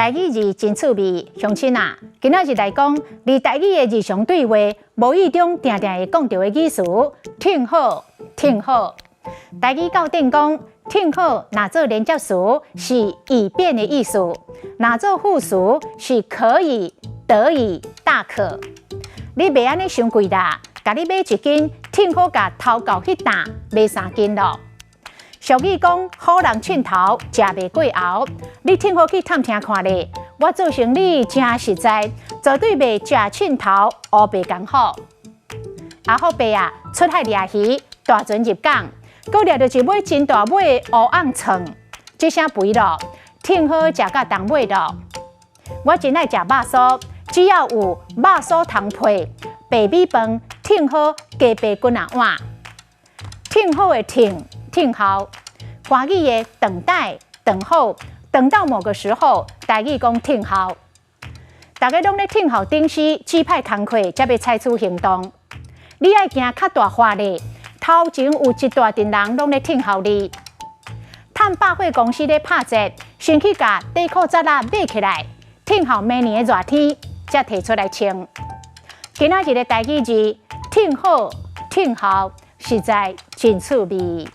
台語字真趣味，鄉親啊！今仔日來講，佇台語的日常對話，無意中定定會講著的語詞，挺好，挺好。台語教典講，挺好，若做連接詞是以便的意思，若做副詞是可以、得以、大可。你袂按呢傷貴啦，共你買一斤，挺好共頭到彼擔買3斤囉。俗語講，好人凊頭，食袂過喉。你挺好去探聽看咧，我做生理誠實在，絕對袂食凊頭，烏白艱苦。阿福伯啊，出海掠魚，大船入港，閣掠著一尾真大尾的烏甕鯆，這聲肥囉，挺好食甲冬尾囉。我真愛食肉酥，只要有肉酥通配白米飯，挺好加白滾仔碗。挺好的挺。聽候，華語的等待、等候，等到某個時候，台語講聽候。大家攏咧聽候頂司指派工課，才欲採取行動。你愛行較大法咧，頭前有一大陣人攏咧聽候你。趁百貨公司咧拍折，先去共底褲紮仔買起來，聽候明年的熱天才提出來穿。今仔日的台語字，挺好、聽候，實在真趣味。